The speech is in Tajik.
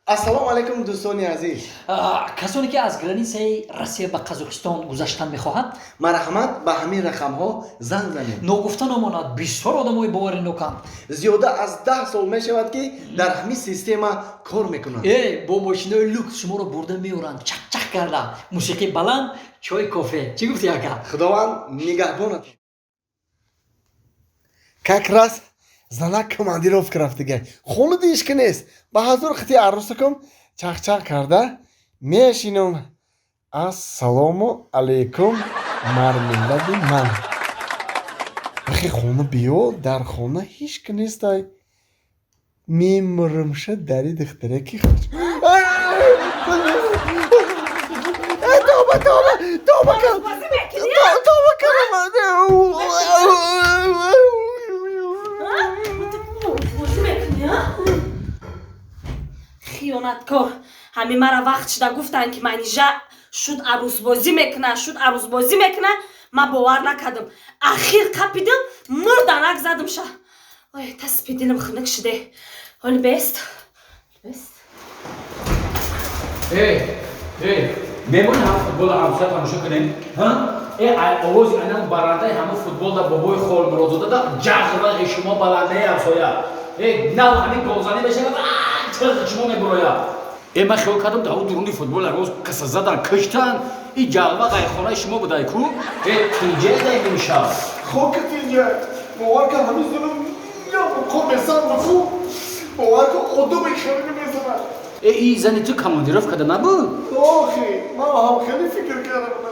Ассалому алайкум, дӯстони азиз. Касоне ки аз границаи Россия ба Қазоқистон гузаштан мехоҳанд, марҳамат, ба ҳамин рақамҳо занг занед. Ногуфта намонад, бисёр одамои бовариноканд. Зиёда аз 10 сол мешавад, ки дар ҳамин система кор мекунанд. Э, бо мошинои люкс шуморо бурда меоранд, чақчақ карда, мусиқии баланд, чой, кофе. Чӣ гуфти, ака? Худованд нигаҳбонатон. Как раз занак командировка рафтига, хона ҳишки нест. Ба ҳазор хити арӯсакум чақчақ карда мешинам. Ассалому алайкум, мармелади ман. Вақе хона биё, дар хона ҳишки нестай. Мемурумша дари духтараки. Тоба, тоба, тоба, тоба кардам. Хиёнаткор! Ҳамин мара вақт шуда гуфтанд, ки Манижа шуд арӯсбозӣ мекуна, шуд арӯсбозӣ мекуна. Ман бовар накардам. Ахир қапидам, мурданак задам ша. Ой, таспи дилам хунук шуде. Ҳоли бест, бест. Эй, эй, мемонӣ ҳам футбола ҳамсоя тамошо кунем? Ҳа? Э, овози анам барандаи ҳамун футболда, бобои Холмуродзода да ҷағвағи шумо баландаи ҳамсоя. Э, нав ҳамин голзанӣ мешавад, чиғ шумо мебурояд. Э, ман хиёл кардам, дар дуруни футбол роз каса задан, киштан. И ҷағва ғайрхонаи шумо будай ку? Э, тинҷае дай мешав. Хоки тинҷа, бовар кун, ҳамин зулм ё месан биху, бовар кун, одами хеле мезанад. Э, и зани ту командировка да набуд? Охи, ман ҳам хеле фикр кардам.